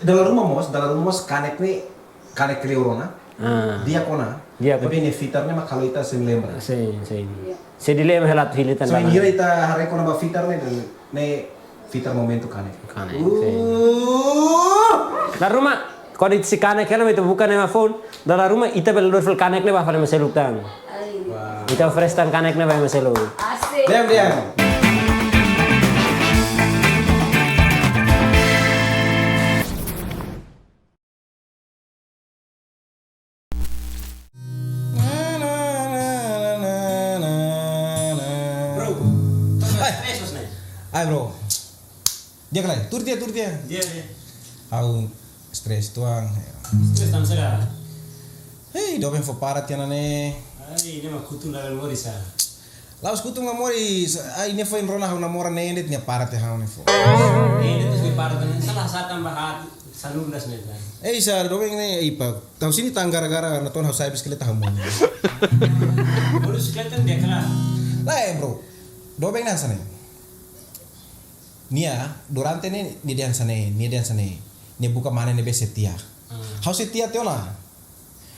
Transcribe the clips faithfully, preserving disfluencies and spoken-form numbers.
Dala ruma mós, dala ruma mós kanek ne'e, kanek kleur ona. Ah. Di'ak ona. Di'ak ona. Tapi ne'e fitar ne'e mak halo ita seidauk lembra. Sin, sin. Iya. Se dilema hela atu hili tan. So, bainhira ita haree kona-ba fitar ne'e, ne'e fitar momentu kanek. Kanek, uh, sin. Dala ruma, kodi si kanek hela mak ita buka ne'e mak foun. Dala ruma ita bele dor fil kanek ne'e ba fali ema seluk tan. Ai. Wah. Ita fresh tan kanek ne'e ba ema seluk. Asik. Diam, diam. Bro, toma. Hai. Stress, bos, nih. Ai, bro. Di'ak lai, tuur tiha, tuur tiha. Di'ak, di'ak. Ha'u stress tuan. Stress tan sega. Hei, doben fó para tiha ona ne'e. Ai, ne'e mak kutu la moris sa. La'ós kutu la moris, ai, ne'e foin rona ha'u namora ne'e de'it nia para tiha ha'u ne'e fó. Ne'e de'it nia para tiha ona ne'e. Salah sa tanba haat, salum das ne'e tan. Ei, sa doben ne'e, ei, pa. Tau sini tan gara-gara natoon ha'u sai bisikleta ha'u monu. Monu bisikleta ne'e di'ak kala. Lae, bro. Doben ne'e hanesan ne'e. Nia, durante ne'e, nia dehan hanesan ne'e, nia dehan hanesan ne'e. Nia buka mane ne'ebé setia. Hmm. Ha'u setia tiha ona.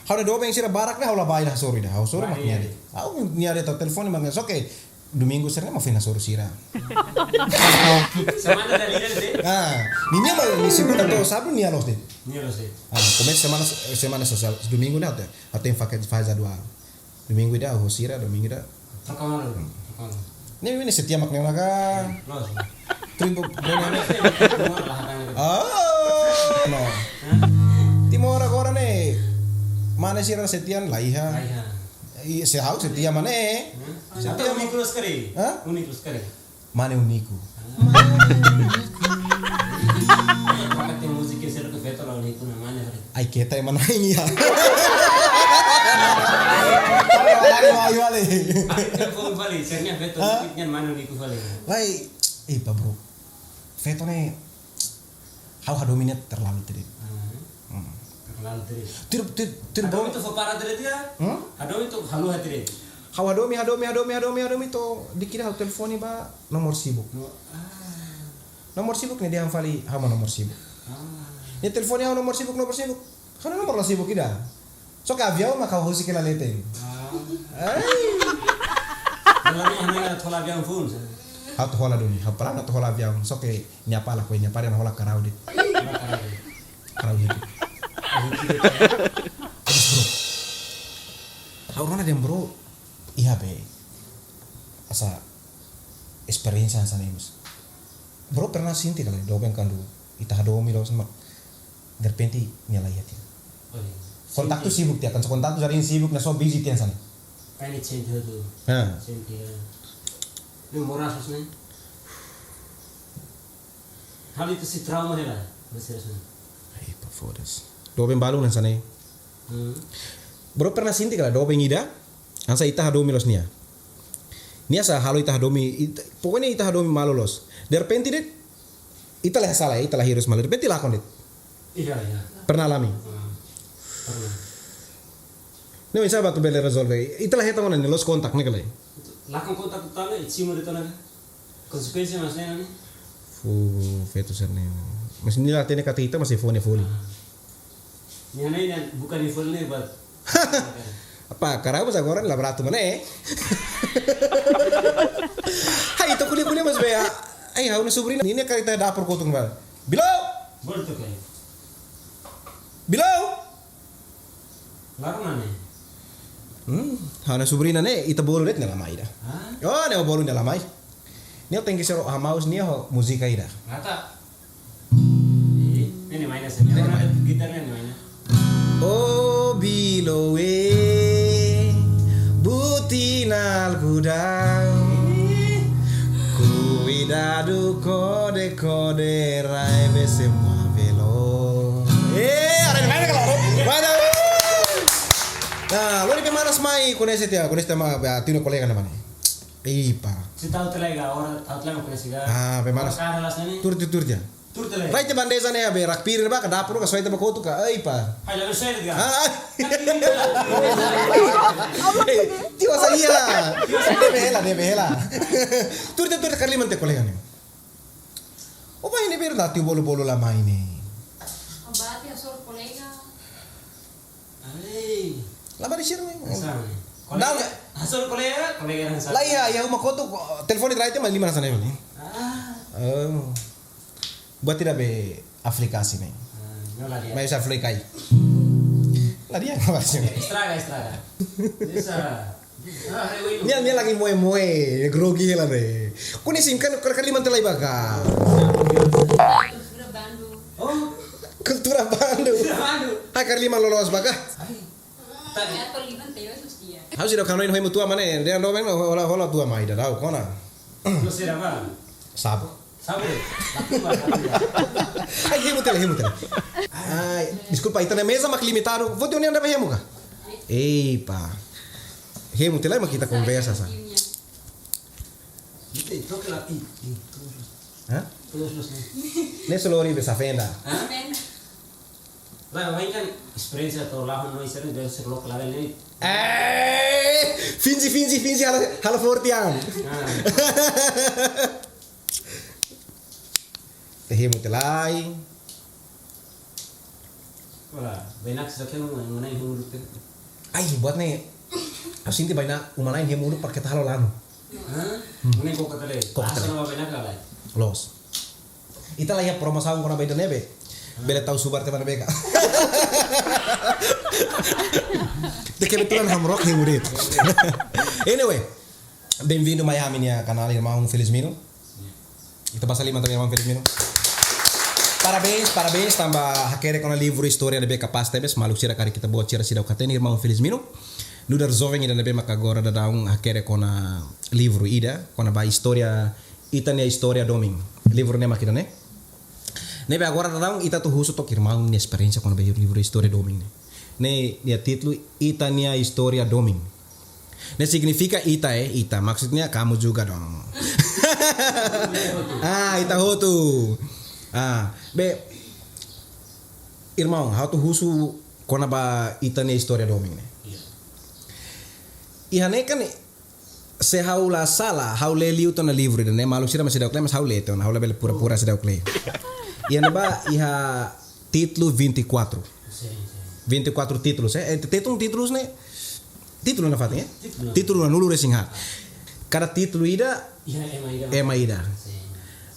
Ha'u-nia doben sira barak ne'e ha'u la bá ida hasoru ida. Ha'u hasoru mak nia de'it. Ha'u nia de'it, ha'u telefone mak nia. Só ke domingu sira ne'e mak foin hasoru sira. Semana ida-ne'e de'it? Ah, ninia mak nia sibuk tanba sábadu nia loos de'it. Nia loos de'it. Ah, komesa semana, semana sosiál. Domingu ne'e ha'u tenke, ha'u tenke faka, faz jadwal. Domingu ida, ha'u ho sira, domingu ida. Troka malu, troka malu. Ne'e, ne'e setia mak ne'e ona ka. Loos. Tribu, bro, ne'e. Timor lah, kan. Ah, no. Hah? Timor agora ne'e. Mane sira setia la iha. La iha. I, se ha'u setia mane. Hah? Setia. Atau unik loos kali? Hah? Unik loos kali? Mane úniku. Mane úniku. Maka tem música que será que feto la úniku na mane, hari. Ai, keta ema na'in ya. Ai, ai, ai, ai. Ai, tem como fali, sernya feto, hah? Nian mane úniku fali. Ai, eh, pa bro. Feto ne'e, ha'u hadomi nia terlalu tiri. Ah. Hmm. Terlalu tiri. Tiri, tiri, tiri, bro. Hadomi atu fó para tiri dia? Hmm? Hadomi atu haluha tiri. Ha'u hadomi, hadomi, hadomi, hadomi, hadomi to'o di'ak ida ha'u telefone ba nomor sibuk. No, ah. Nomor sibuk ne'e dehan fali ha'u mak nomor sibuk. Ah. Nia telefone ha'u nomor sibuk, nomor sibuk. Ha'u nomor la sibuk ida. Só ke aviaun mak ha'u husik hela leten. Ah. Ai. Dalam ini hanya tola aviaun foun, sa. Ha'u atu hola duni, ha'u planu atu hola aviaun. Só ke nia apá lakohi, nia apá dehan hola karau de'it. Hola karau de'it. Karau hidup. Karau hidup. Terus, bro. Ha'u rona dehan, bro, iha be. Asa esperiénsia hanesan ne'e mós. Bro, pernah sente kala doben kuandu ita hadomi loos mak derrepente nia la iha tiha. Oh, iya. Kontaktu sibuk tiha, kan kontaktu sering sibuk, ne'e só busy tiha hanesan ne'e. Ai, ne'e sente tu. Ha. Sente, ya. Ne'e moras ne'e. Hal itu si trauma hela, masih rasa. Ai, pa foda-se. Doben balu hanesan ne'e. Hmm. Bro, pernah sente kala doben ida, hanesan ita hadomi loos nia. Nia sa halo ita hadomi, it-, pokoknya ita hadomi malu loos. Derrepente de'it, ita la sala, ita la hirus malu. Derrepente lakon de'it. Iya, iya. Pernah alami? Hmm. Pernah. Ne'e oinsá mak atu bele rezolve? Ita la hetan ona ne'e, lost contact ne'e kala. Lakon kontak tane, simu de'it ona. Konsekuénsia mak ne'e, ne'e. Fu, feto sira-ne'e. Mas nia la hatene katak ita mak sei fó nia folin. Ah. Nia ne'e, nia buka nia folin ne'e buat. Apa, karau mós agora la baratu mane, eh? Hai, ita ko'alia, ko'alia mós be, ah. Ai, ha'u-nia sobriña, nia, nia karik iha dapur kotuk ba. Bilo! Bolu to'ok lai. Bilo! Laru mane? Hmm, ha'u-nia sobriña ne'e, ita bolu de'it nia la mai ida. Hah? Oh, nia bolu nia la mai. Nia tenke sero hamaus nia ho múzika ida. Ngata. Ih, ne'e mai na seni. Ne'e mai. Gitar ne'e mai na. Oh, Bilo e, butinal kudau. Ih. Kuidadu kode-kode rai be semua velo. Eh, ada yang main kalau ada. Mana? Nah, lo di mana mai? Koñese tiha, koñese tiha mak, ba, tino kolega na mane. Ei, pa. Se tau telega, ora tau telega koñese ga. Ah, be mana? Ora kara las ne'e. Tuur tiha, tuur tiha. Tuur tiha lai. Rai tiha bandeja ne'e, be rak piring ba, ka dapur, ka soe tiha ba kotuk ka. Ei, pa. Hai, lalu saya tiha. Ah, ah. Eh, tiha sa iya. Tiha sa iya. Ne'ebé hela, ne'ebé hela. Tuur tiha, tuur tiha, kali mante kolega ne'e. Oba, ne'ebé dah tiu bolu-bolu la mai ne'e. Hasoru kolega. Ai. Labarik sira ne'e. Hanesan ne'e. Dal- Kolega, hasoru kolega, kolega hanesan. Lae, iha, iha uma kotuk, telefone rai tiha mak liman hanesan ne'e fali. Ah. Oh. Buat ida be aplikasi ne'e. Ah, no la dia. Mas aplikasi. La dia, apa sih? Estraga, estraga. Bisa. Nia, nia lagi moe-moe, grogi hela ne'e. Kuandu sim kan, kar-kar liman tiha lai ba ka. Kultura bandu. Oh. Kultura bandu. Kultura bandu. Ha'u kar liman loloos ba ka. Ai. Tadi. Ha'u seidauk hanoin ho ema tua mak ne'e, dehan doben, hola, hola tua mai, ida daudaun kona. Lo sira ba? Sabu. Sabe? Ai, hemu tiha lai, hemu tiha lai. Ai, deskulpa, ita-nia meza mak limitadu. Foti ó-nian anda ba hemu ka? Ei, pá. Hemu tiha lai mak ita konversa sa. Ih, toke la, ih, ih, terus. Hah? Terus, terus, nih. Ne'e só lori be safenda. Hah? Lah, main kan esperiénsia atau lawan no iseri dari sekolah kelalen ini. Eh, finji, finji, finji, halo, halo forte an. Ah. Hemu tiha lai. Wala, benak sa ke mana, mana yang huruf tu? Ai, buat ne'e. Ha'u sente bainhira uma lain hemu uluk para keta halo lanu. Hah? Hmm. Mana kau kata le? Kau kata le. Asal nama benak lah. Loos. Ita la iha promosaun kona-ba ida-ne'e be. Bele tau subar tiha ona be ka. De kebetulan hamrock hemu de'it. Anyway, bem-vindo mai ami-nia kanál, irmaun Felizmino. Ita basa liman tanba irmaun Felizmino. Parabéns, parabéns, tanba hakerek ona livru istória ne'ebé kapás tebes, maluk sira karik ita-boot sira seidauk hatene irmaun Felizmino. Nu'udar joven ida ne'ebé maka agora daudaun hakerek ona livru ida, kona-ba istória, ita-nia istória domin. Livru ne'e mak ida-ne'e. Ne'ebé agora daudaun ita atu husu took irmaun nia esperiénsia kona-ba livru istória domin ne'e. Ne'e nia títulu Ita-nia Istória Domin. Ne'e signifika ita, eh, ita. Maksudnya kamu juga dong. Ah, ita hotu. Ah, be, irmaun, ha'u atu husu kona-ba ita-nia istória domin ne'e. Iya. Iha ne'e kan, se ha'u la sala, ha'u lee liu tiha ona livru ida-ne'e, maluk sira mak seidauk lee, mas ha'u lee tiha ona, ha'u labele pura-pura seidauk lee. Iha ne'ebá, iha títulu vinte e quatro. Sin, sin. Vinte e quatro títulus, eh? Eh, títulu, títulus ne'e, títulu nafatin, eh? Títulu. Títulu ruanulu-resin-haat. Kada títulu ida, iha ema ida. Ema ida. Sin.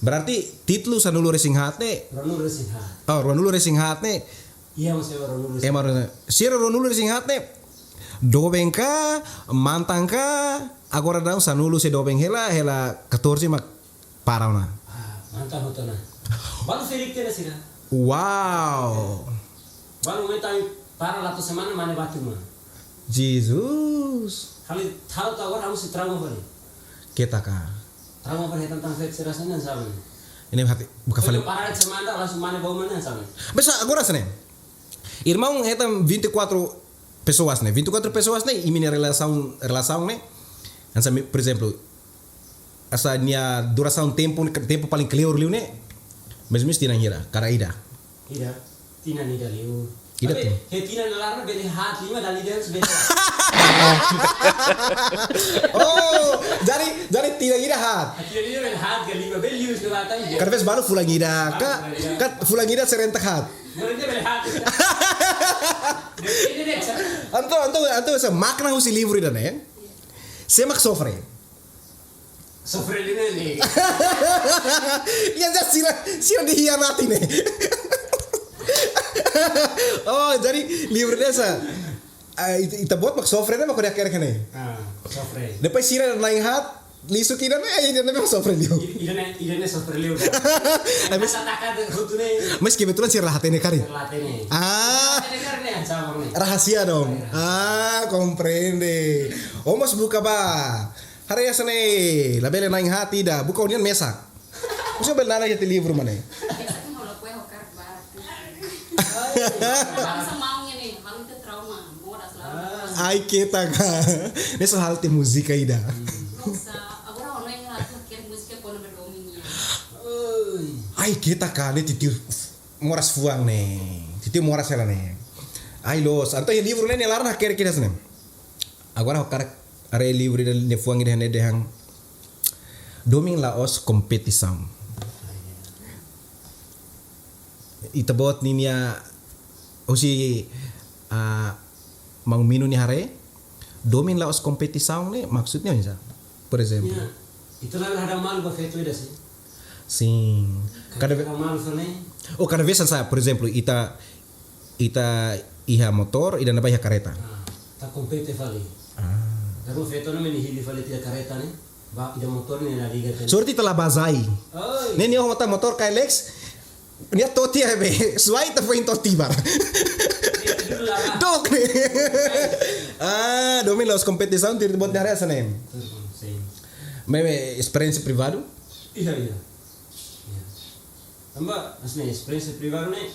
Berarti títulu sanulu-resin-haat ne'e? Ruanulu-resin-haat. Oh, ruanulu-resin-haat ne'e? Iya, maksudnya ruanulu-resin-haat. Ema ruanulu. Sira ruanulu-resin-haat ne'e? Doben ka, mantan ka, agora daudaun sanulu sei doben hela, hela katorze mak para ona. Ah, mantan hotu ona. Balu ferik tiha ona sira. Wow. Balu mai tan para la to'o semana mane batu mak. Jesus. Halo, halo tau agora ha'u sei trauma fali. Keta ka. Trauma fali hetan tan ferik sira hanesan ne'e. Ne'e hati, buka fali. Para semana langsung mane bau mane hanesan ne'e. Besa agora hanesan ne'e. Irmaun hetan vinte e quatro pessoas ne'e. Vinte e quatro pessoas ne'e, imi-nia relasaun, relasaun ne'e. Hanesan, por ezemplu, hanesan nia durasaun tempu, tempu paling kleur liu ne'e, mais ou menus tinan hira, kada ida. Ida, tinan ida liu. Ida. Tapi, tinan. He tinan nia laran bele haat lima dala ida bele. Oh, jadi, jadi tinan ida haat. Tinan ida bele haat ka lima, bele liu sudah haat. Kada vez balu fulan ida, ka, fulan ida. Ka fulan ida serentak haat. Fulan ida bele haat. Entaun, entaun, entaun, hanesan makna husi livru ida-ne'e, sé mak sofre? Sofre liu ne'e. Ya, ya, sira, sira dihianati ne'e. Oh, jadi livru ida-ne'e hanesan, ah, ita, ita-boot mak sofre ne'e, mak ko'alia kere kene. Ah, sofre. Depois sira na'in haat, lisu kida ne'e, eh, ida-ne'e mak sofre liu. I-, ida-ne'e, ida-ne'e sofre liu ka. Ai, mas, asa taka de hutu ne'e. Mas kebetulan sira la hatene karik. Sira la hatene. Ah. Hatene karik ne'e, hanesan ne'e. Rahasia dong. Iya. Ah, komprende. Oh, mas buka ba. Haree hanesan ne'e, labele na'in haat ida, buka ó-nian mesak. Ó-nia bele na'in haat iha livru mak ne'e. Mesak kan hola kue ho karak barak. Hanesan maun ne'e, maun ita trauma, moras la. Ai, keta ka. Ne'e só halo tiha múzika ida. Nossa, agora ó-nia hanoin atu hakerek múzika kona-ba domin nian. Oi. Ai, keta ka, ne'e titio moras fuan ne'e. Titio moras hela ne'e. Ai, loos. Entaun iha livru ne'e, nia laran hakerek ida hanesan ne'e. Agora ha'u hakarak haree livru ida-ne'e fuan ida-ne'e dehan: Domin la'ós kompetisaun. Ita-boot ninia Husi, ah, maun Minu nia haree, domin la'ós kompetisaun ne'e, maksudnya oinsá? Por ezemplu. Ya, ita la hadau malu ba feto ida sih. Sin. Kada ve- Hadau malu fali. Oh, kada vez sa, por ezemplu, ita, ita iha motór, ida-ne'ebá iha kareta. Ah, ita kompete fali. Ah. Karena feto ne'e nia hili fali tiha kareta ne'e. Ba, ida motór ne'e la liga kan. Sorte ita la bazai. Oi. Ne'e nia ho matan motór Hilux. Nia to'o tiha be, suai ita foin to'o tiha. Dok ne'e. Ah, domin la'ós kompetisaun, tuir buat nia haree hanesan ne'e. Sin. Meme esperiénsia privadu? Iya, iya. Iya. Tanba, hanesan ne'e, esperiénsia privadu ne'e.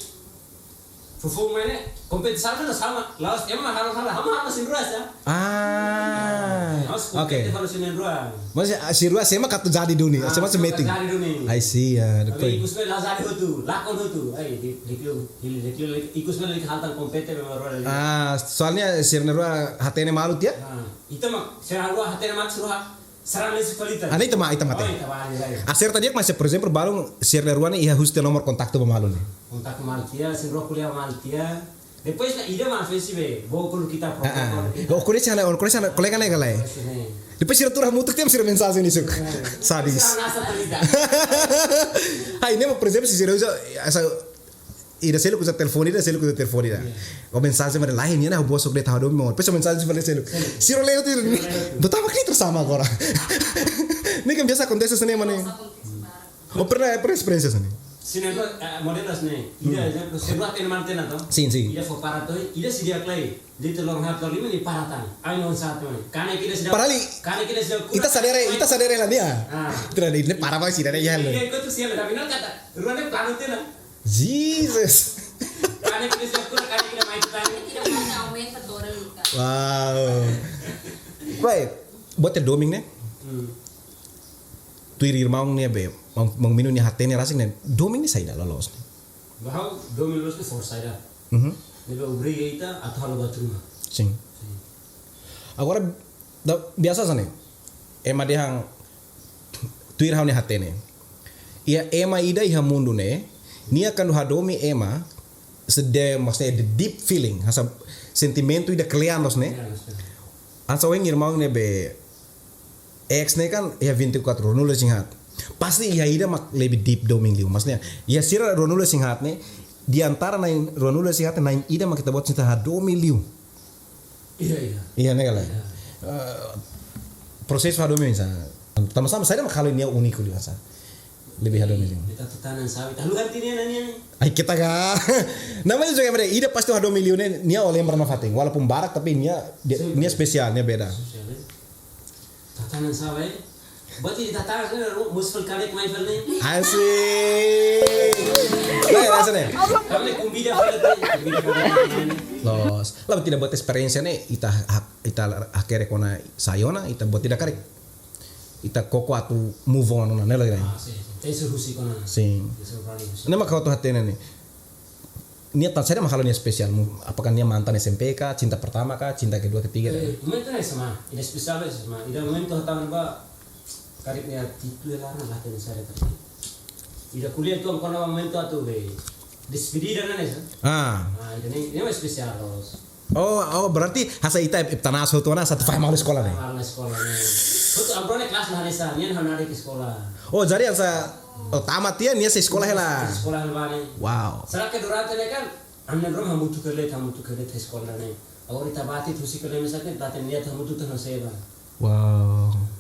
Foufoun mai ne'e, kompetisaun ne'e sama. La'ós ema halo halo, ha'u halo sira-rua sá. Ah, ha'u oke. Kompete halo sira-rua. Mas, ah, sira-rua sé mak atu jadi duni, ah, sé mak atu metin. Jadi duni. I see, ya, the point. Ikus be la jadi hotu, lakon hotu. Ai, di, di kiu, hili, di kiu, ikus be la haltan kompete be rua. Ah, soalnya sira-rua hatene malu tiha? Ah, ita mak, sira-rua hatene malu sira-rua. Sarang lesi kualitas. Ana ita ma, ita mate. Oh, ita ma, iya, iya. Aserta di'ak maibé, por ezemplu, balun sira-rua ne'e iha husi tiha nomor kontaktu ba malu ne'e. Kontaktu malu tiha, sira-rua ko'alia malu tiha. Depois ne'e ida mak fesi be, bolu kita protokol. Ah, ah. Kita. Oh, ko'alia hanesan, oh, ko'alia hanesan, kolega ne'e ka lae. Ko'alia hanesan ne'e. Depois sira tuur hamutuk tiha sira mensajen isuk. Iya. Sadis. Sira nasa talita. Hai, ne'e, por ezemplu, se sira uza, asa, ida seluk uza telefone ida, seluk uza telefone ida. Iya. Ou mensajen mak lain, ya, nah, bosok de tahu dong, mau. Peso mensajen mak seluk. Seluk. Sira leo tu. Sira leo tu. Betapa kita sama agora. Ne'e kan biasa akontese hanesan ne'e, mane. Oh, pernah, pernah esperiénsia hanesan ne'e? Sin, eh, model hanesan ne'e. Ida, hmm, ezemplu, sira hatene malu tiha ona to? Sin, sin. Ida fó para to, ida sira di'ak lai. Ita lorong haat lorong lima nia para tan. Ai non sa to. Kane kita sira. Padahal i-, kane kita sira kura. Ita sadere, ita sadere la nia. Ah. Ita la nia para ba sira nia ya lo. Ida ikut tu sira, tapi non kata, rua ne'e planu tiha ona. Jesus. Kane kita sira kura, kane kita mai tani. Kita pernah aumenta toren kita. Wow. Baik, buat domin ne'e. Hmm. Tuir irmaun ne'e be, maun, maun Minu nia hatene rasik ne'e, domin ne'e saida loloos ne'e? Ba ha'u, domin loloos ne'e forsa ida. Mhm. Ne'ebé obriga ita atu halo buat ruma. Sin. Sin. Agora, da, biasa hanesan ne'e. Ema dehan tuir ha'u-nia hatene. Iha ema ida iha mundu ne'e, nia kuandu hadomi ema, sede, maksudnya, the deep feeling, hanesan sentimentu ida kle'an loos ne'e. Ya, betul. Hanesan ohin irmaun ne'ebé ex ne'e kan iha vinte e quatro, rua-nulu-resin-haat. Pasti iha ida mak lebih deep domin liu. Maksudnya, iha sira rua-nulu-resin-haat ne'e, di antara na'in rua-nulu-resin-haat ne'e, na'in ida mak ita-boot sente hadomi liu. Iya, iya. Iya, ne'e ka lae? Iya. Eh, prosesu hadomi hanesan. Tanba saida mak halo nia úniku liu hanesan. Lebih hadomi liu. Ita tatanan sabi, ita haluha tiha ona nia, nia. Ai, ita ka. Namanya juga beda. Ida pasti hadomi liu ne'e, nia ó lembra nafatin. Walaupun barak, tapi nia, dia, sin, nia spesiál, nia beda. Spesiál, eh. Tatanan sabi, eh. Berarti tatanan sabi, muskul kali kemai fali. Asik. Nah, ya, rasanya. Kami kumbida fali, kumbida fali. Loos. Lah, ita-boot esperiénsia ne'e, ita hak, ita hakerek ona sai ona, ita-boot ida karik. Ita koko atu move on ona, ne'e lagi, ne'e? Ah, sin, sin. Ita husik ona. Sin. Ita husik ona. Ne'e mak ha'u atu hatene ne'e. Nia tan saida mak halo nia spesiál? Mu-, apakah nia mantan S M P ka, cinta pertama ka, cinta kedua, ketiga ka? Eh, momentu ne'e S M A, ida spesiál S M A. Ida momentu hatán ba, karik nia títulu la, la hatene saida karik. Ida kuliah tu angkona momentu atu be despedida ne'e, sa? Ah. Ah, ida ne'e, ne'e mak spesiál loos. Oh, oh, berarti hanesan ita, ita tanasu tu na satu fai malu sekolah ne'e. Malu sekolah ne'e. Betul, amprone kelas lah desa, nian hana di sekolah. Oh, jadi hanesan, oh, tamat nia, nia sei sekolah hela. Sekolah hela ne'e. Wow. Será ke durante ne'e kan, ami na'in-rua hamutuk kele, hamutuk kele iha sekolah ne'e. Agora ita bati tu si kele misalnya, berarti nia hamutuk tu na seba. Wow.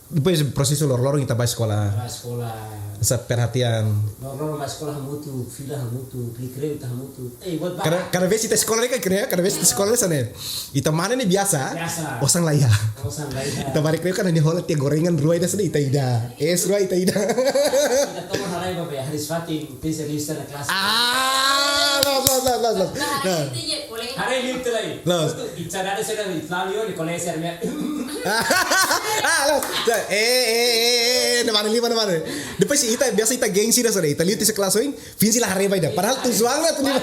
Depois prosesu loroloron ita bá sekolah. Bá sekolah. Hanesan perhatian. Loroloron bá sekolah hamutuk, fila hamutuk, beli krim ita hamutuk. Eh, buat ba. Kada, kada vez ita sekolah ne'e kan krim, kada vez ita sekolah ne'e hanesan ne'e. Ita mane ne'e biasa. Biasa. Osan laiha. Osan laiha. Ita bá rekreu kan nia hola tiha gorengan rua ida hanesan ne'e ita ida. Es rua ita ida. Ita tomar halai ba be, hari Isfatin, pensa lista na kelas. Ah, loos, loos, loos, loos, loos. Nah. Hari ini tu lagi. Loos. Itu bicara ada sudah di Flavio di koleser ya. Ah, loos. Eh, eh, eh, eh, ne'e mane liu, ne'e mane. Depois ita, biasa ita gengsi ida hanesan ne'e. Ita liu tiha kelas oin, finje la haree ba ida. Padahal tujuan la tu liu.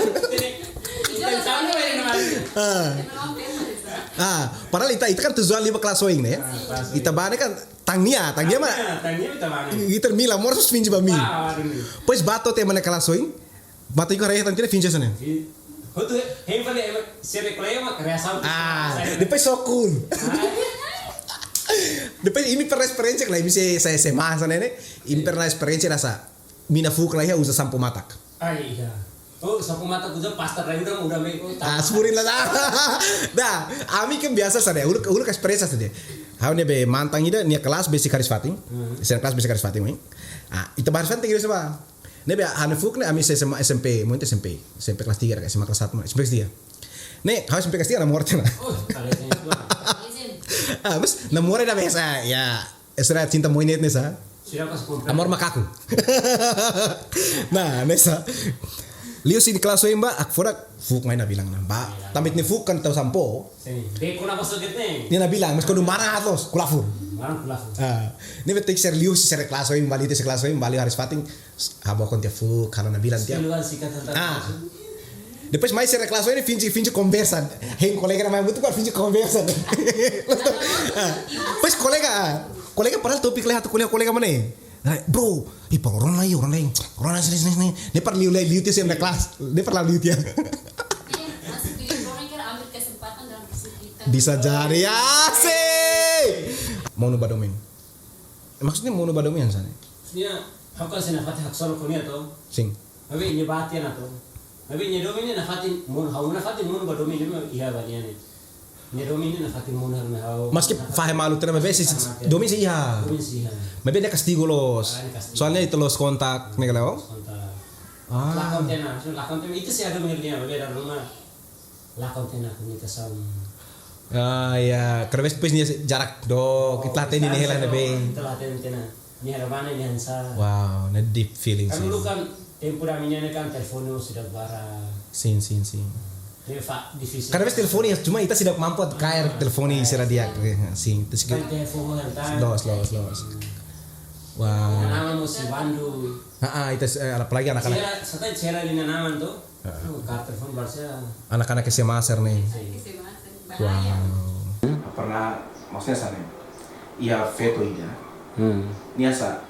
Ah. Ah, padahal ita, ita kan tujuan liu ba kelas oin ne'e. Ah, kelas oin. Ita bá ne'e kan tan nia, tan nia mak. Tan nia, tan nia ita bá ne'e. Ita mila morsus finje ba mi. Ah, aduh, nia. Depois bá to'o tiha ema nia kelas oin. Bá to'o iha kareta tan nia finje hanesan ne'e. Iya. Hotu, hein fali, ema, sira kolega mak reasaun. Ah, depois sokun. Ah. Depois imi pernah esperiénsia, kalau imi se, se, se masa ne'e, imi pernah esperiénsia rasa mina fuuk la iha uza sampo matak. Ah, iya. Oh, sampo matak uza pasta rai udah, udah me, oh, ah, surin la. Dah, ami kan biasa saja, uluk, uluk esperiénsia saja. Ha'u-nia be mantan ida, nia kelas besik hariis-fatin. Hmm. Sira kelas besik hariis-fatin, oi. Ah, ita ba hariis-fatin kira seba. Ne'ebé ha'u-nia fuuk ne'e ami se S M A, S M P, mungkin S M P, S M P kelas tiga, S M A kelas satu, S M P kelas tiga. Ne'e, ha'u S M P kelas tiga namora tiha ona. Oh, kali ini itu. Ah, mas namora ida biasa, ya. Sira cinta monyet ne'e sa. Sira pas kompre. Amor makaku. Nah, ne'e sa. Liu sira kelas oin ba, hakfodak fuuk mai nabilang ona. Ba, tanba nia fuuk kan tau sampo. Sin. Be kona masuk gitu nih. Nia nabilang, mas kuandu marah atos, kulafun. Marah kulafun. Ah, ne'ebé ita sira liu sira kelas oin ba, liu sira kelas oin ba, liu hariis-fatin, ha'u bokon tiha fuuk, halo nabilang tiha. Keluar sih kata-kata. Ah. Depois mai sira kelas oin finje, finje konversa. Hein kolega ida mai hamutuk, finje konversa. Ah. Depois kolega, ah, kolega padahal topik la iha atu ko'alia ho kolega mak ne'e. Nah, bro, ih, para orang lain, orang lain, orang lain sini, sini, sini. Ne'e para liu, liu, liu tiha sira kelas, ne'e para liu tiha. Iya, masih di orang kira ambil kesempatan dalam kesempitan. Bisa jadi, asik. Monu ba domin. Maksudnya monu ba domin hanesan ne'e? Maksudnya, ha'u kan sei nafatin haksolok ho nia to. Sin. Tapi nia bá tiha ona to. Tapi nia domin nia nafatin monu, ha'u nafatin monu ba domin nia iha ba nia ne'e. Nia domin nia nafatin monu hal me ha'u. Maski fahe malu tiha ona, maibé sei, domin sei iha. Domin sei iha. Maibé nia kastigu loos. Ah, nia kastigu. Soalnya ita loos kontak, ne'e ka lae? Loos kontak. Ah. Lakon tiha ona, so lakon tiha ona, ita sei atu mengenal nia, maibé dalam rumah. Lakon tiha ona komunikasaun. Ah, ya, kada vez depois nia jarak dook, ita la hatene nia hela ne'ebé. Ita la hatene tiha ona. Nia hela ba ne'e nia hanesan. Wow, ne'e deep feeling. Kan sih. Dulu kan tempu ami-nia ne'e kan telefone sudah bara. Sin, sin, sin. Ne'e fa, difisil. Kada vez telefone ya, cuma ita seidauk mampu atu kaer telefone sira di'ak. Sin, itu sih. Kan telefone yang tan. Loos, loos, loos. Wow. Nama mo si bandu. Ah, ah, ita, eh, apalagi anak-anak. Sira, sata sira di nama tu. Heeh. Oh, kartu telepon baru saya. Anak-anak S M A sira ne'e. Sin. Bahaya. Wow. Pernah, maksudnya hanesan ne'e. Iha feto ida. Hmm. Nia sa.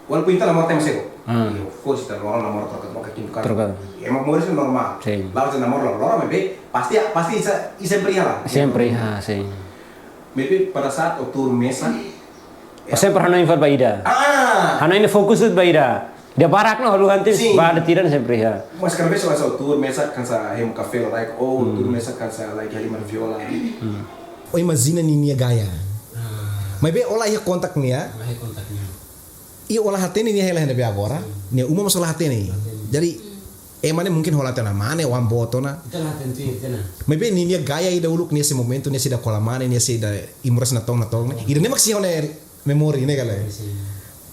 Walaupun ita namora temu sego. Hmm. Iya, fosi ita namora, namora troka-troka, kintu kan. Troka. Ema moris normál. Sin. La'ós namora, namora, maibé pasti, pasti iha, iha sempre iha lah. Sempre iha, sin. Maibé pada saat ó tuur mesak, oh, sempre hanoin fali ba ida. Ah. Hanoin fokus ba ida. Ida barak no haluhan tes. Sin. Ba ida tiran sempre iha. Mas kada vez ó tuur mesak hanesan hemu kafé, like, oh, hmm, tuur mesak hanesan, like, halimar viola. Hmm. Ó imajina ninia gaya. Ah. Maibé ó la iha kontak nia. La iha kontak nia. I ó la hatene nia hela iha ne'ebé agora. Sin. Nia uma mós ó la hatene. La hatene. Jadi, ema ne'e mungkin hola tiha ona mane, oan boot ona. Ita la hatene tiha ona. Maibé ninia gaya ida uluk, nia sei momentu, nia seidauk hola mane, nia seidauk imoras natoon-natoon ne'e. Ida-ne'e mak sei iha ó-nia memori ne'e ka lae. Sin.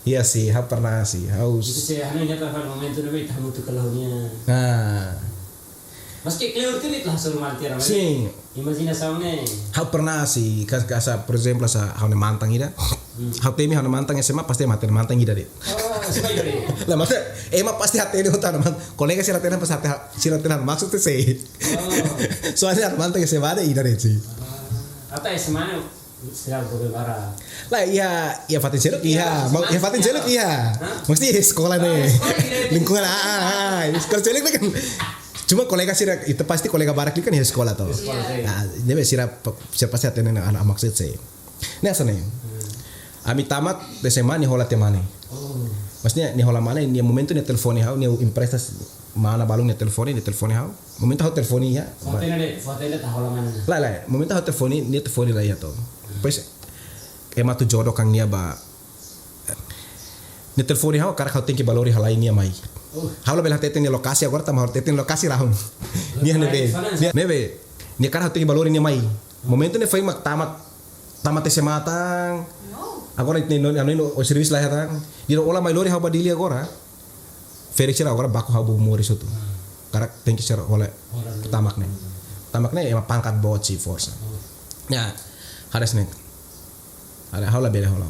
Iya sih, ha'u pernah sih, ha'u. Ita sei hanoin ita fali momentu ne'ebé ita hamutuk kala ho nia. Nah. Maski kleur tiha ita la hasoru malu tiha ona. Sin. Imajinasaun ne'e. Ha'u pernah sih, kas-, kasa, por ezemplu, hanesan ha'u-nia mantan ida. Hmm. Ha'u temi ha'u-nia mantan S M A, pasti ema hatene mantan ida de'it. Oh, S M A ida de'it. Lah, maksudnya, ema pasti hatene ha'u-nia mantan. Kolega sira hatene, pasti hatene, sira hatene maksud teh sei. Oh. Soalnya ha'u-nia mantan S M A de'it ida de'it sih. Ah, ata S M A ne'e sira bobe bara. Lah, iha, iha fatin seluk iha. Iya, ma-, iha fatin seluk iha. Hah? Maksudnya iha sekolah ne'e. Ah, sekolah ida. Lingkungan, ah, ah, ah. Sekolah seluk ne'e kan. Cuma kolega sira, ita pasti kolega barak liu kan iha sekolah to. Sekolah, iya. Nah, jadi sira pe-, sira pasti hatene ona maksud sei. Ne'e hanesan ne'e. Hmm. Ami tamat S M A nia hola tiha mane. Oh. Maksudnya nia hola mane, nia momentu nia telefone ha'u, nia empresta mana balun nia telefone, nia telefone ha'u. Momentu ha'u telefone iha. Foto ida de'it, foto ida ita hola mane. Lae, lae, momentu ha'u telefone, nia telefone la iha to. Hmm. Depois, ema atu jodoh kan nia ba Nia telefone ha'u, hakarak ha'u tenke ba lori halai nia mai. Oh. Ha'u labele hatete nia lokasi agora, tanba ha'u hatete nia lokasi rahun. Nia ne'ebé. Nia ne'ebé. Nia hakarak ha'u tenke ba lori nia mai. Momentu ne'e foin mak tamat, tamat S M A tan. No. Agora ita-nia, anu, ó servisu la iha tan. Nia dehan ó la mai lori ha'u ba Dili agora. Ferik sira agora baku ha'u ba moris hotu. Hmm. Hakarak tenke sira hola. Hola. Tama ne'e. Tama ne'e ema pangkat boot sih forsa. Oh. Ya, harus ne'e. Ha'u labele hola.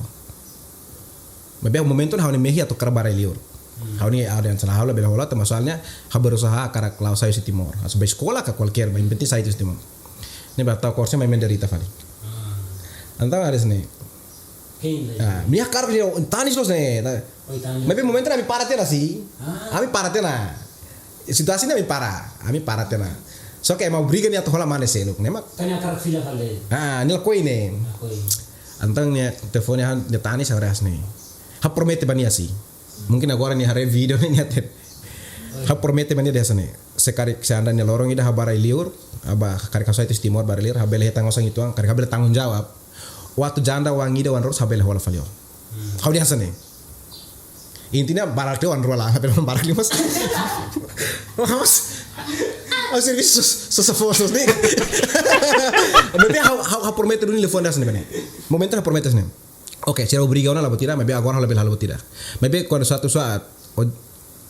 Maibé momentu ne'e ha'u-nia mehi atu hakarak ba rai liur. Hmm. Ha'u-nia ada yang salah, ha'u labele hola, tanba soalnya ha'u berusaha hakarak la'o sai husi Timor. Atu ba eskola ka kualkér, ba yang penting sai husi Timor. Ne'e ba tau korse mai menderita fali. Ah. Entaun harus ne'e. Pain lah. Ah, nia hakarak nia tanis loos ne'e. Oh, tanis. Maibé momentu ne'e ami para tiha ona sih. Ah. Ami para tiha ona. Situasi ne'e ami para, ami para tiha ona. Só ke ema obriga nia atu hola mane seluk, ne'e mak. Tanya kar fila fale. Ah, nia lakohi ne'e. Lakohi. Entaun nia telefone ha'u, nia tanis, ha'u dehan ne'e. Ha'u promete ba nia si. Mungkin agora nia haree vídeo ne'e nia hatene. Ha'u promete ba nia dehan hanesan ne'e. Se karik, se anda nia loron ida ha'u bá rai-liur, ha'u bá karik ha'u sai husi Timor bá rai-liur, ha'u bele hetan osan uitoan, karik ha'u bele tanggung jawab. Ó atu janda oan ida, oan rua, ha'u bele hola fali ó. Ha'u dehan hanesan ne'e. Intinya barak liu oan rua lae, tapi barak liu mas. Mas. Ha'u servisu sos, sos, sos, sos, ne'e. Maibé ha'u, ha'u, ha'u promete duni liafuan hanesan ne'e. Momentu ha'u promete hanesan ne'e. Oke, sira obriga ona la buat ida, maibé agora ha'u labele halo buat ida. Maibé kuandu suatu saat, ó,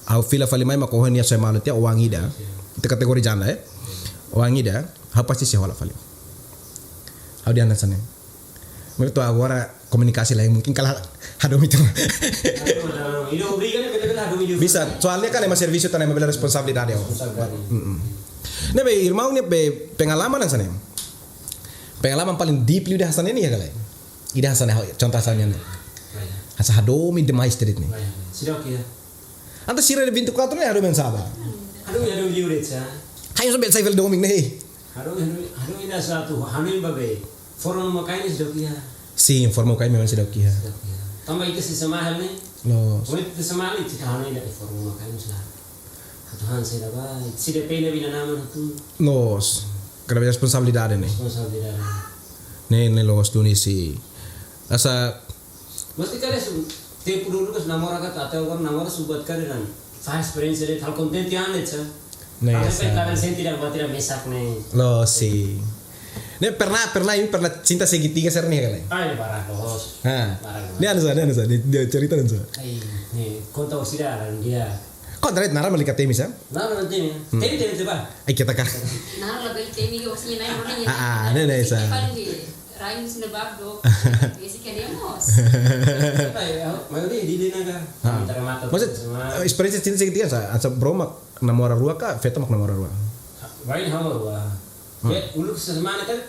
ha'u fila fali mai mak ó-nia soe malu tiha oan ida. Ita kategoria janda, eh. Oan ida, ha'u pasti sei hola fali. Ha'u dehan hanesan ne'e. Maibé to'o agora komunikasi lain, mungkin kala hadomi tiha ona. Hadomi, hadomi. Ida obriga ne'e bele-bele hadomi liu. Bisa, soalnya kan ema servisu tiha ona, ema bele responsabilidade, ó. Responsabilidade. Mm-mm. Ne'ebé irmaun nia be pengalaman hanesan ne'e. Pengalaman paling deep liu ida hanesan ne'e iha ka lae? Ida hanesan ne'e, contoh hanesan ne'e. Hanesan hadomi demais de'it ne'e. Seidauk iha. Entaun sira de vinte e quatro ne'e hadomi hanesan ba. Hadomi, hadomi liu de'it sa. Hadomi sampai sai fali domin ne'e. Hadomi, hadomi, hadomi ida satu, hadomi ba be. Forma uma-kain seidauk iha. Sin, forma uma-kain memang seidauk iha. Seidauk iha. Tanba ita sei sema hal ne'e. Loos. Komu ita sema hal ne'e, ita hanesan ida forma uma-kain sa. Atu han saida ba, ita sei depende ba inan-aman hotu. Loos. Kada vez responsabilidade ne'e. Responsabilidade. Ne'e, ne'e loos duni si. Hanesan. Mas ita-nia su, tempu dulu kan namora ka, até agora namora su buat karik ne'e. Faz experiência de tal contente ande, sa. Ne'e, sa. Kada sente ida buat ida mesak ne'e. Loos si. Ne'e pernah, pernah, imi pernah cinta segitiga sira-ne'e ka lae? Ai, barak loos. Ha. Barak loos. Ne'e hanesan, ne'e hanesan, nia, nia cerita hanesan. Ai, ne'e, konta husi ida, dia. Konta de'it, naran mak la iha temi sa? Naran la iha temi. Hmm. Temi, temi, temi ba. Ai, kita kah? Naran labele temi, maksudnya, naik, naik, naik. Ah, ah, ne'e, ne'e, sa. Paling di, rain sudah bab do. Esse que nem moço. Ai, ya, maioria di, di naga. Ah. Kita mata. Maksud, semua. Eh, experience cinta segitiga sa, hanesan bro mak namora rua ka, feto mak namora rua? Rain ha'u rua. Hmm. Ya, uluk semana kan,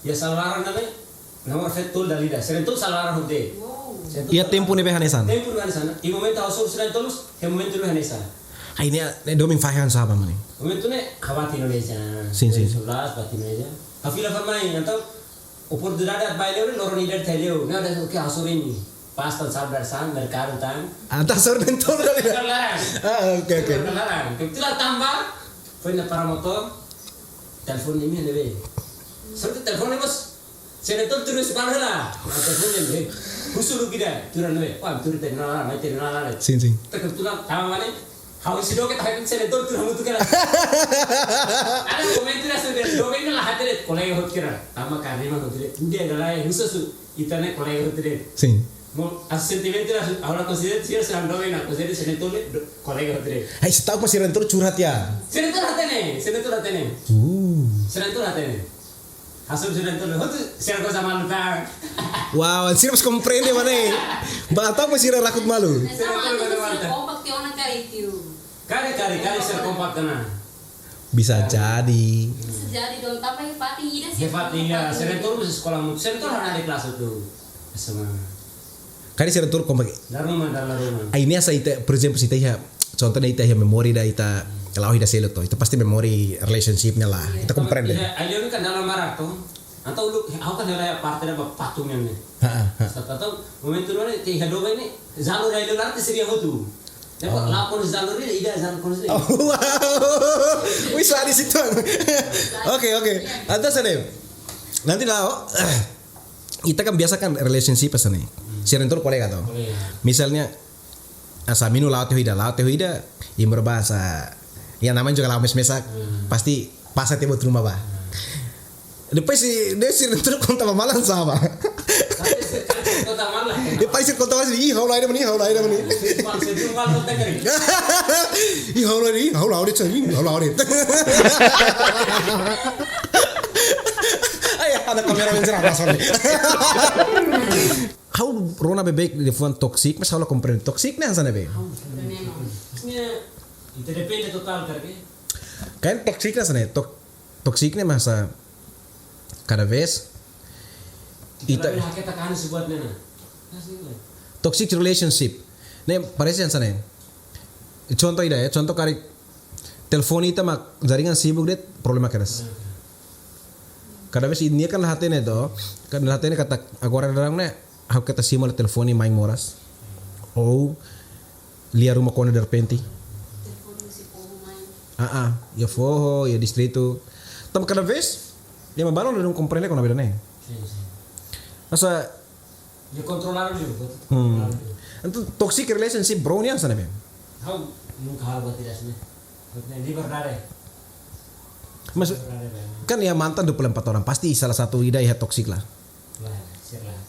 ya salah orang namanya. Namora feto tolu dala ida. Sira tolu sala laran hotu. Wow. Sira tolu sala laran. Iha tempu ne'ebé hanesan? Tempu ne'ebé hanesan. Iha momentu ha'u hasoru sira tolu, iha momentu ne'ebé hanesan. Ai, ne'e, ne'e domin fahe hanesan ba mane? Momentu ne'e, ha'u bá Indonesia. Sin, sin. Dua ribu sebelas bá Indonesia. Ha'u fila fali mai, entaun oportunidade atu bá liu, loron ida atu liu. Ne'e dehan, oke, hasoru imi. Pas tan sabar san, merkadu tan. Entaun hasoru na'in-tolu dala ida. Sala laran. Ah, oke, oke. Sala laran. Kebetulan tanba, foin ha'u para motór, telefone imi ne'ebé. Só ke telefone bos, sira tolu tuur husi balu hela. Entaun telefone ne'ebé. Husu uluk ida, tuur ne'ebé. Wah, tuur tiha ona, mai tiha ona. Sin, sin. Kebetulan, tama mane, ha'u husi dook, tapi sira tolu tuur hamutuk hela. Ada momentu ida sudah, dook ne'e la hatene, kolega hotu hela. Tama karena mah hotu hela. Dia adalah khusus su, ita-nia kolega hotu hela. Sin. Mo, hanesan sentimentu ida, ha'u la konsidera sira, sira dook ne'e, konsidera sira tolu, do-, kolega hotu hela. Ai, setahu pas sira tolu curhat ya? Sira tolu hatene, sira tolu hatene. Uh. Sira tolu hatene. Hasoru sira tolu, hotu sira goza malu tan. Wow, sira mós komprende mane. Ba, entaun mós sira rakut malu. Sira tolu goza malu tan. Kompak tiha ona karik, tiu. Karik, karik, karik sira kompak tiha ona. Bisa jadi. Bisa jadi dong, tanba iha fatin ida sira. Iha fatin ida, sira tolu mós sekolah mu, sira tolu ha'u-nia adik kelas satu S M A. Karik sira tolu kompak. Dala ruma, dala ruma. Ai, ne'e hanesan ita, por exemplo, se ita iha, contohnya ita iha memori ida ita, la'o ida seluk to. Ita pasti memori relationship ne'e la. Ita komprende. Iya, ai, dia kan dala marak to. Entaun uluk, ha'u kan hela parte da ba patung ne'e. Ha, ha, ha. Sa, entaun momentu ne'e, te iha dook ne'e, jalur rai lo larte seria hotu. Ya, kok lapor jalur ne'e, ida jalur ne'e. Oh, wow. Wis, sadis itu. Oke, oke. Entaun hanesan ne'e. Nanti lah, oh. Ita kan biasa kan relationship hanesan ne'e. Sira tolu kolega to. Kolega. Misalnya, hanesan imi la'o tiha ho ida, la'o tiha ho ida, imi rua bá hanesan, ya namanya juga la'o mes-mesak, hmm, pasti pasa tiha buat ruma ba. Hmm. Depois se, depois sira tolu konta ba malu hanesan ba. Tapi sira konta malu. Depois sira konta malu, ih, ha'u la'o ida mane, ha'u la'o ida mane. Sira konta malu, konta kari. Ih, ha'u la'o ida, ha'u la'o ida, ih, ha'u la'o ida. Ai, ada kamera men cerah, sorry. Ha'u rona beibeik liafuan toxic, mas ha'u la komprende toxic ne'e hanesan ne'ebé. Memang. Maksudnya, interdepende total, karik? Kan toxic ne'e hanesan ne'e, tok-, toxic ne'e maka kada vez ita, ita labele haketa kan sebuat ne'e. Nah, sih, lah. Toxic relationship. Ne'e parese hanesan ne'e. Contoh ida ya, contoh karik telefone ita mak jaringan sibuk de'it, problema kedas. Kada vez nia kan la hatene to, kan la hatene katak agora daudaun ne'e, ha'u keta simu hela telefone main moras. Ou lia ruma kona derrepente. Ah, ah, iha foho, iha distritu. Tanba kada vez, ema balun la dún komprende kona-ba ida-ne'e. Sin, sin. Hanesan, nia kontrola duni, betul. Hmm. Kontrola duni. Entaun, toxic relationship, bro, ne'e hanesan ne'ebé? Ha'u nunka halo buat ida hanesan ne'e. Buat ne'e, liberdade. Mas, liberdade, bang. Kan iha mantan dua puluh empat orang, pasti salah satu ida iha toxic lah. Lah, sira lah.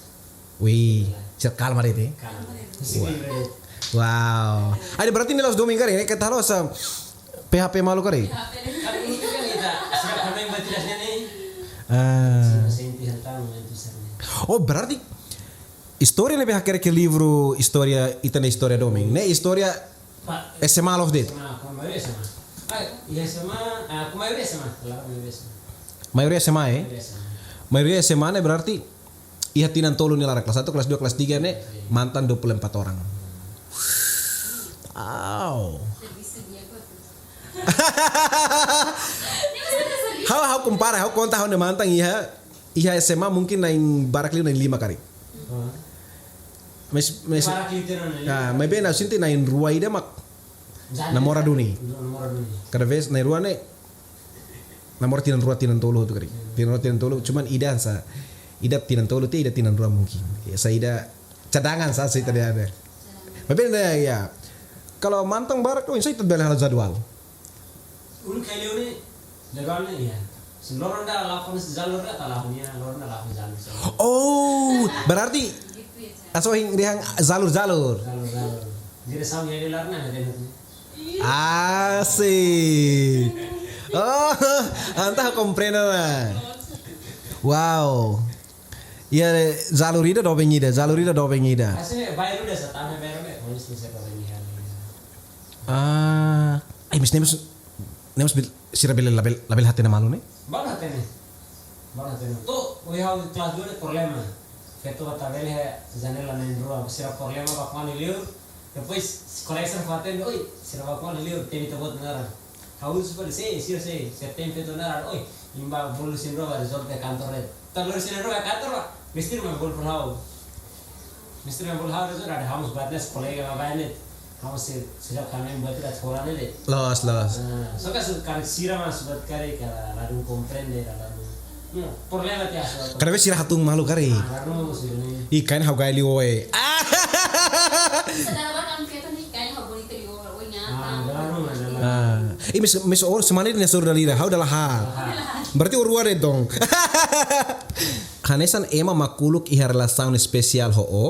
Wih, sira kalma de'it. Kalma. Wah. Wow. Ai, berarti ne'e la'ós domin karik, ne'e keta halo hanesan P H P malu karik. Kan uluk kan ita, sira pernah yang bertidas ne'e. Ah. Sira senti hentang momentu sira ne'e. Oh, berarti istória ne'ebé hakerek iha livru istória, ita-nia istória domin. Ne'e istória Pak. S M A loos de'it. S M A, kuma maioria S M A. Ai, iha S M A, ah, kuma maioria S M A. Klaru, maioria S M A. Maioria S M A, eh? Maioria S M A. Maioria S M A ne'e berarti iha tinan tolu nia laran, kelas satu, kelas dua, kelas tiga ne'e mantan dua puluh empat orang. Wow. Ha'u, ha'u kompara, ha'u konta ha'u-nia mantan iha, iha S M A mungkin na'in barak liu na'in lima karik. Hah? Mas, mas, barak liu tiha na'in lima. Ah, maibé ha'u sente na'in rua ida mak namora duni. Namora duni. Kada vez na'in rua ne'e namora tinan rua, tinan tolu hotu karik. Tinan rua, tinan tolu, cuman ida hanesan, ida tinan tolu tiha, ida tinan rua mungkin. Ya, hanesan ida cadangan sá, se tidak ada. Maibé ne'e, ya. Kalau mantan barak, oh, hanesan ita bele halo jadwal. Uluk kali ne'e, jadwal ne'e, ya. Se loron ida la fó jalur ida, tala hunian, loron ida la fó jalur. Oh, berarti, aso hing dihang jalur-jalur. Jalur-jalur. Jadi sama jadi larna, ada nanti. Asik. Oh, entaun komprende ona. Wow. Ya, jalur ida doben ida, jalur ida doben ida. Asli, bairru ida sá, tanba bairru ida, pois, se doben ida. Ah, ai, mas ne'e mós, ne'e mós bil-, sira bele labele, labele hatene malu ne'e? Baru hatene. Baru hatene. To'o, ohin ha'u kelas dua ne'e problema. Feto bá tabele iha janela na'in rua, sira problema bá ko'alia liur. Depois, kolega sira hatene, oi, sira bá ko'alia liur, temi ita-boot naran. Ha'u suka de sei, sira sei, sira temi feto naran, oi, imi bá bolu sira na'in rua bá rezolve kantor de'it. Ita lori sira na'in rua kantor bá, mestre mai bolu fali ha'u. Mestre mai bolu ha'u rezolve, ada ha'u mós buat ne'e kolega bá bá ne'e. Ha'u mós sei, sira kami buat ida hola ne'e de'it. Loos, loos. Ah, só ke su-, karik sira mós buat karik ka la dún komprende, la dún. Hmm, problema tiha su. Kada vez sira hatún malu karik. Ah, la dún sira ne'e. Ih, kain ha'u gai liu oe. Saudara bá kan fiesta ni kain ha'u bonita liu oe, oe nyata. Ah, la dún, la dún. Ah, ih, mas, mas oras semana ne'e suru dala ida, ha'u dala haat. Dala haat. Berarti oras rua de'it dong. Hanesan ema mak uluk iha relasaun espesiál ho ó.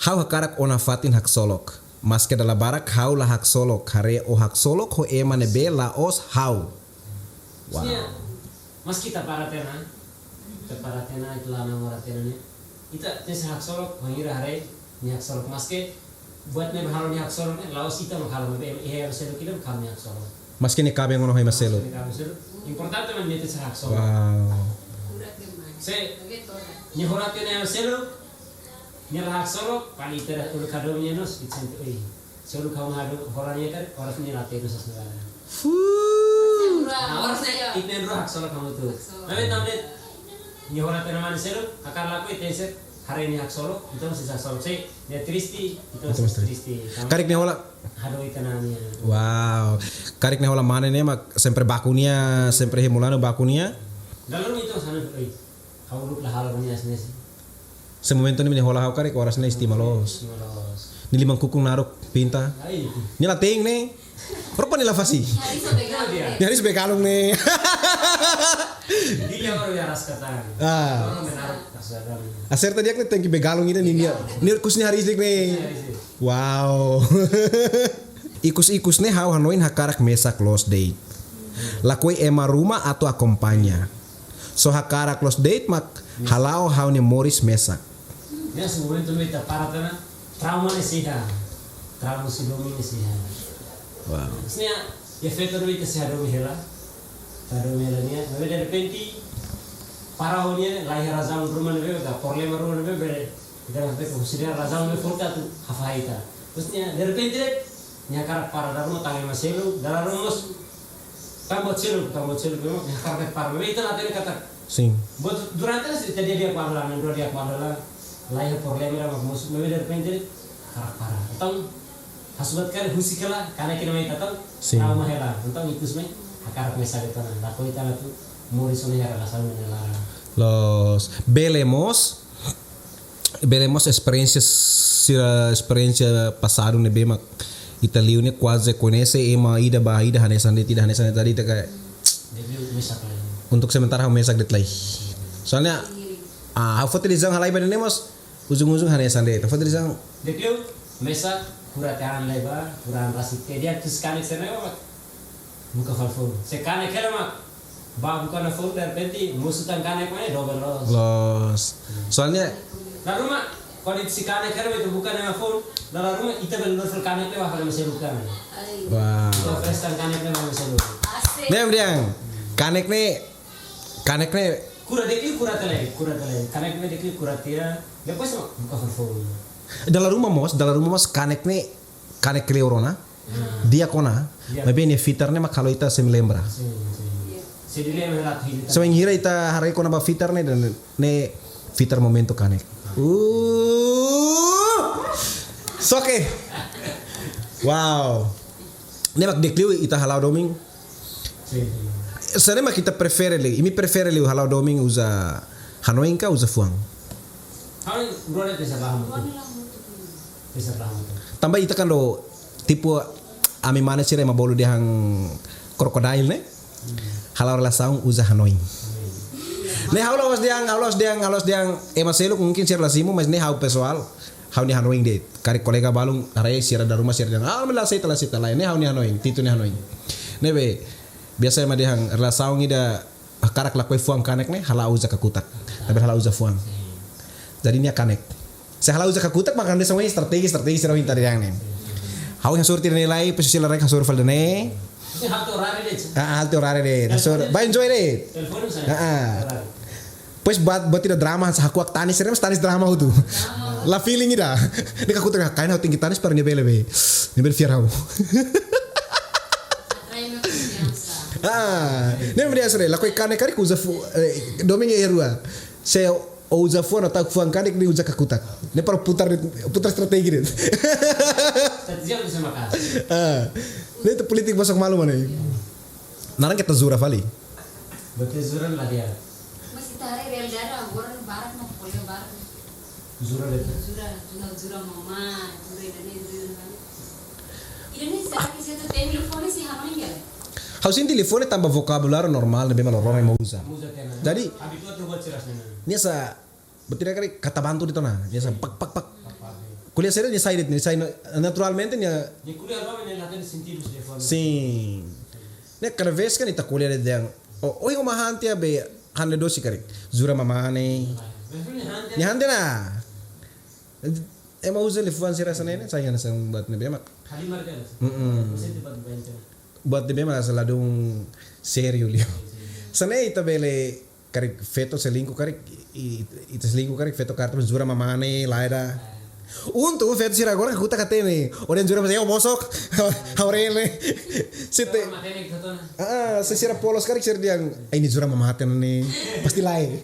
Ha'u hakarak ó nafatin haksolok. Maske dala barak ha'u la haksolok, haree ó haksolok ho ema ne'ebé la'ós ha'u. Wow. Maibé, maske ita para tiha ona, ita para tiha ona, ita la namora tiha ona ne'e. Ita tenke haksolok, bainhira haree nia haksolok. Maske buat ne'ebé halo nia haksolok ne'e, la'ós ita mak halo, maibé iha ema seluk ida mak halo nia haksolok. Maske nia kaben ona ho ema seluk. Maske nia kaben seluk. Importante mak nia tenke haksolok. Wow. Se nia hola tiha ona ho ema seluk, nia la haksolok, paling ita uluk hadomi nia mós, ita sente, oi. Se uluk ha'u hadomi, hola nia karik, oras ne'e la hatene sasán. Fuuu. Ah, oras ne'e, ita na'in rua haksolok hamutuk. Haksolok. Maibé tanba de'it, nia hola tiha ona mane seluk, hakarak lakohi tenke haree nia haksolok, entaun sei haksolok. Se nia triste, entaun sei triste. Karik nia hola. Hadomi ita-nia. Wow. Karik nia hola mane ne'e mak sempre baku nia, sempre hemu lanu baku nia. Dalam itu sana, oi. Ha'u uluk la halo nia hanesan ne'e. Se momentu ne'e nia hola ha'u karik oras ne'e estima loos. Estima loos. Nia liman kukun naruk pinta. Ai. Nia la te'in ne'e. Roupa nia la fase. Nia hariis be galon. Nia hariis be galon ne'e. Dia orang yang ras kata. Ah. Orang menaruk ras kata. Aserta di'ak ne'e tenke be galon ida nia. Nia kus nia hariis de'it ne'e. Nia hariis de'it. Wow. Ikus-ikus ne'e ha'u hanoin hakarak mesak loos de'it. Lakohi ema ruma atu akompaña. Só hakarak loos de'it mak hala'o ha'u-nia moris mesak. Nesse momento ne'e ita para tiha ona, trauma ne'e sei iha. Trauma sei domin ne'e sei iha. Wow. Maibé, iha feto ne'e ita sei hadomi hela. Hadomi hela nia, maibé de repente, para ho nia, la iha razaun ruma ne'ebé, ka problema ruma ne'ebé, bele, ita ne'e, ita konsidera razaun ne'ebé forte atu hafahe ita. Maibé, de repente, Nia hakarak para, dala ruma tang ema seluk, dala ruma mós tang buat seluk, tang buat seluk, memang nia hakarak para. Memang ita la hatene katak. Sin. Buat durante ne'e ita di'ak-di'ak ba dala, dua di'ak ba dala. Laiha problema ida mak mosu, memang derrepente hakarak para. Entaun, asubat kali husik hela, kanek ne'e mai ita tau, Sin. trauma hela. Entaun, ikus mai, hakarak mesak de'it ona, lakohi ita atu moris ona iha relasaun ne'e laran. Loos, bele mós, bele mós esperiénsia sira, esperiénsia pasadu ne'ebé mak ita liu ne'e kuaze koñese ema ida ba ida hanesan de'it, ida hanesan de'it, ita kayak Jadi, mesak lai. Untuk sementara ha'u mesak de'it lai. Soalnya, ah, ha'u foti liafuan halai ba ne'e mós, ujung-ujung hanesan de'it. Ha'u foti liafuan. Dekleu, mesak, kura tiha an lai ba, kura an rasik. Jadi, atu se kanek sira ne'e mak buka fali foun. Se kanek hela mak ba buka ona foun, derrepente mosu tan kanek mai dobel loos. Loos. Soalnya Dala ruma, kalau di se kanek hela mak ita buka ona foun, dala ruma ita bele lori fali kanek ne'e ba fali mesak buka ona. Wah. Ita fresh tan kanek ne'e ba mesak buka. Asik. Ne'e, Brian. Kanek ne'e, kanek ne'e Kura dekleu, kura tiha lai, kura tiha lai. Kanek ne'e dekleu, kura tiha. Depois mak buka fali foun. Dala ruma mós, dala ruma mós kanek ne'e, kanek kleur ona. Di'ak ona, Di'ak. Maibé nia fitar ne'e mak halo ita semi lembra. Sin, sin. Se dilema hela tu hili. Se wainhira ita haree kona-ba fitar ne'e, dan ne'e fitar momentu kanek. Uh! Soke. Wow. Ne'e mak dekleu ita hala'o domin. Sin, sin. Sá ne'e mak ita prefere liu, imi prefere liu hala'o domin uza hanoin ka uza fuan? Hanoin, dua ne'e pesa bahan betul. Pesa bahan betul. Tanba ita kan do, tipu, ami mane sira ema bolu dehan krokodil ne'e. Hala'o relasaun uza hanoin. Ne'e ha'u la'ós dehan, ha'u la'ós dehan, ha'u la'ós dehan ema seluk mungkin sira la simu, mas ne'e ha'u pesoál, ha'u-nia hanoin de'it. Karik kolega balun, haree sira dala ruma sira dehan, ah, la aseita, la aseita, lae. Ne'e ha'u-nia hanoin, Tito nia hanoin. Ne'ebé, biasa ema dehan relasaun ida hakarak lakohi fuan kanek ne'e, hala'o uza kakutak. Tapi hala'o uza fuan. Jadi nia kanek. Se hala'o uza kakutak, maka ne'e sama strategi, strategi sira ohin tadi yang ne'e. Ha'u hasoru tiha ne'e lai, posisi laran hasoru fali ne'e. Ini hal tu rare deh. Ah, hal tu rare deh. Hasoru, ba enjoy deh. Telepon misalnya. Ah, ah. Rare. Pois buat, buat ida drama, sa hakuak tanis, sira mós tanis drama hotu. La feeling ida. Ne'e kakutak kain ha'u tenke tanis para nia bele be. Nia bele fiar ha'u. Atrai meu confiança. Ah, ne'e mak dehan sira, lakohi kanek karik uza fu-, eh, domin iha rua. Se o uza fuan, o tau fuan kanek, ne'e uza kakutak. Ne'e para putar, putar strategi de'it. Strategi bisa makan. Ah, ne'e ita polítika masuk malu mana? Naran keta jura fali. Betul jura lah dia. Mas ita haree realidade agora ne'e barak mak, kolega barak mak. Jura de'it. Jura, jura, jura mamá, jura ida-ne'e, jura ida-ne'e. Ida-ne'e será que se ita temi liafuan ne'e sei hanoin ka lae? Ha'u sente liafuan ne'e tanba vokabuláriu normál ne'ebé mak loroloron ema uza. Uza tiha ona. Jadi, habitua tiha buat sira hanesan ne'e. Nia sa, betul kali kata bantu de'it ona. Nia sa pak, pak, pak. Pak, pak, ya. Ko'alia sira nia sai de'it, nia sai na-, naturalmente nia. Nia ko'alia apa, nia la hatene sentidu liafuan. Sin. Ne'e kada vez kan ita ko'alia de'it dehan, oh, oi, uma han tiha be, han le dosi karik. Jura mamá ne'e. Nia han tiha ona. Ema uza liafuan sira hanesan ne'e, sai hanesan buat ne'ebé mak. Mm-mm. Buat ne'ebé mak hanesan ladún sériu liu. Hanesan ne'e ita bele karik feto selingkuh karik, i-, i-, ita selingkuh karik feto kartu jura mamá ne'e, lae ida. Untung feto sira agora kakutak hatene. Ora jura mamá, eu bosok. Haurele. Sete. Ah, se sira polos karik sira dehan, ai, ne'e jura mamá hatene ne'e. Pasti lae.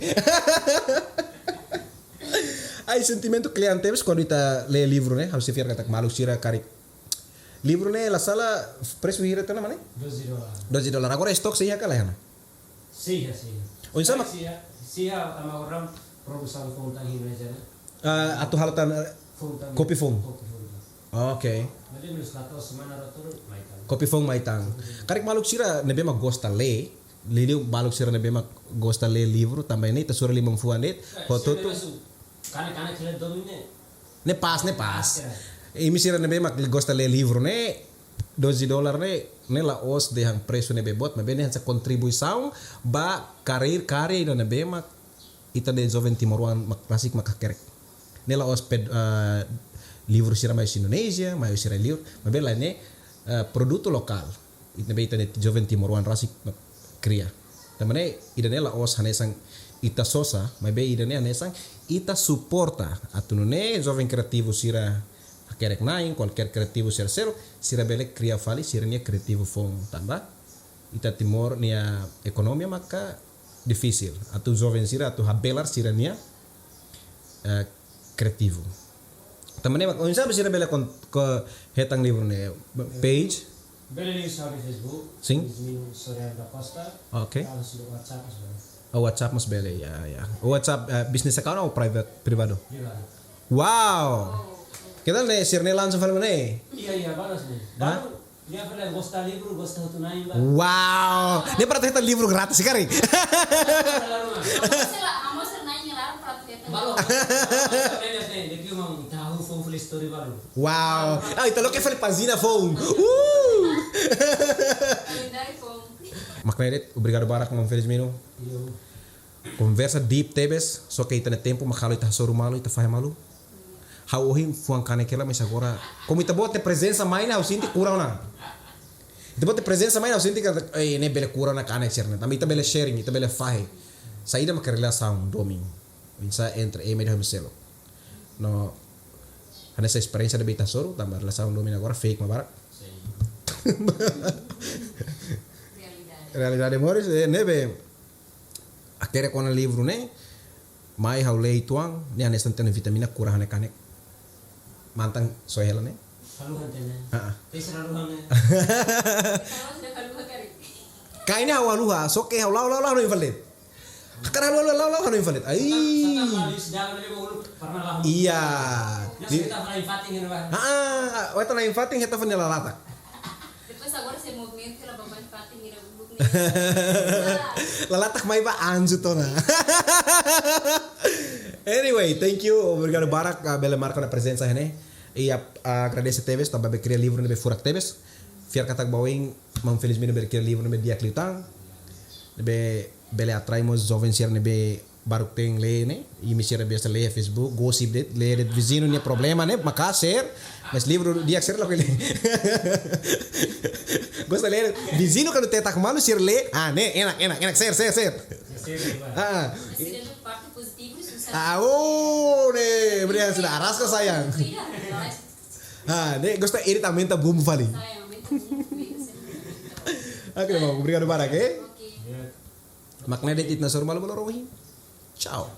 Ai, sentimentu kle'an tebes kuandu ita lee livru ne'e, ha'u sei fiar katak maluk sira karik. Livru ne'e la sala presu hira tiha ona, maun? Doze dólar. Doze dólar. Agora stok sei iha ka lae ona? Sei iha, sei iha. Oinsá mak? Sei iha, sei iha, tanba agora produsaun foun tan iha Indonézia ne'e. Ah, atu halo tan, eh, Foun tan. Kopi foun. Kopi foun tan. Oke. Jadi, nus lato semana rotor, mai tan. Kopi foun mai tan. Kopi foun. Karik maluk sira ne'ebé mak gosta lee, liuliu maluk sira ne'ebé mak gosta lee livru, tanba ne'e ita sura liman fuan de'it, eh, hotu sira tu. Ne'e masu. Kanek-kanek sira domin ne'e. Ne'e pas, ne'e pas. Pas, ya. Imi sira ne'ebé mak gosta lee livru ne'e, doze dólar ne'e, ne'e la'ós dehan presu ne'ebé boot, maibé ne'e hanesan kontribuisaun ba karir, karya ida ne'ebé mak ita-nia joven timoroan mak rasik mak hakerek. Ne'e la'ós ped-, eh, livru sira mai husi Indonézia, mai husi rai liur, maibé lae ne'e, eh, produtu lokál. Ita be ita-nia joven timoroan rasik mak kria. Tanba ne'e ida-ne'e la'ós hanesan ita sosa, maibé ida-ne'e hanesan ita suporta atu nune'e joven kreativu sira hakerek-na'in, kualkér kriativu sira seluk, sira bele kria fali sira-nia kriativu foun tanba ita Timor nia ekonomia maka difisil. Atu joven sira atu habelar sira-nia, eh, kriativu. Tanba ne'e mak, oinsá sira bele kon-, ko hetan livru ne'e, page? Bele liu iha Facebook, Sim. Felizmino Soriano da Costa. Oke. Langsung WhatsApp mós bele. Oh, WhatsApp mós bele, ya, ya. WhatsApp, eh, business account ou private, privadu? Privadu. Wow. Kita ne'e sira-ne'e langsung fali ne'e? Iya, iya, balas ne'e. Hah? Baru dia pernah gosta livru, gosta hotu-na'in, ba. Wow. Ne'e para hetan livru gratis sekali. Lalu, Mas. Amo sira, amo sira-na'in laran para hetan. Balu. Memes ne'e, dia cuma tahu full, full story balu. Wow. Ah, ita loke fali pájina foun. Uh. Kalendáriu foun. Mak ne'e de'it, obrigadu barak, maun Felizmino. Iyo. Konversa deep tebes, só ke ita-nia tempu mak halo ita hasoru malu, ita fahe malu. Ha'u ohin fuan kanek hela, mas agora, komu ita-boot nia prezensa mai ne'e, ha'u sente kura ona. Ita-boot nia prezensa mai ne'e, ha'u sente katak, eh, ne'e bele kura ona kanek sira-ne'e. Tanba ita bele sharing, ita bele fahe saida mak relasaun domin. Oinsá entre ema ida ho ema seluk. No, hanesan esperiénsia ne'ebé ita hasoru, tanba relasaun domin agora fake mak barak. Sim. Realidade. Realidade moris, eh, ne'ebé hakerek ona livru ne'e, mai ha'u lee uitoan, ne'e hanesan tene vitamina kura ha'u-nia kanek. Mantan soe hela ne'e. Haluha tiha ona. Ah, ah. Tes haluha ne'e. Kanek ne'e haluha karik. Kanek ne'e ha'u haluha, só ke ha'u la'o, la'o, la'o, hanoin fali de'it. Hakarak halo, halo, halo, halo, halo, halo. Ai. Santa, Santa Maria sedang ada di bawah, pernah lah. Iya. Nah, di, kita pernah infatin, kan, Bang? Ah, ah, weta na infatin, kita pernah lalata. Depois agora se movimento, ela vai infatin, ela vai. Lalata mai ba anju tona. Anyway, thank you. Obrigadu barak, ah, bele marka ona prezensa ne'e. I, ah, agradese tebes, tanba be kria livru ne'ebé furak tebes. Fiar katak ba oin, maun Felizmino bele kria livru ne'ebé di'ak liután. Ne'ebé bele atrai mós joven sira ne'ebé baru tenke lee ne'e, imi sira biasa lee Facebook, gosip de'it, lee de'it viziñu nia problema ne'e, maka share, mas livru di'ak sira lakohi lee. Gosta lee, viziñu kuandu tetak malu sira lee, ah, ne'e, enak, enak, enak, share, share, share. Share, share. Ah, ah. Mas sira parte pozitivu, susah. Ah, oh, ne'e, brilliant, sudah, araska sayang. Iya, iya. Ah, ne'e, gosta irit aumenta bumbu fali. Sayang, aumenta bumbu, iya, sayang. Oke, maun, obrigadu barak, eh? Oke. Iya. Mak ne'e de'it ita-nia hasoru malu ba loron ohin. Tchau.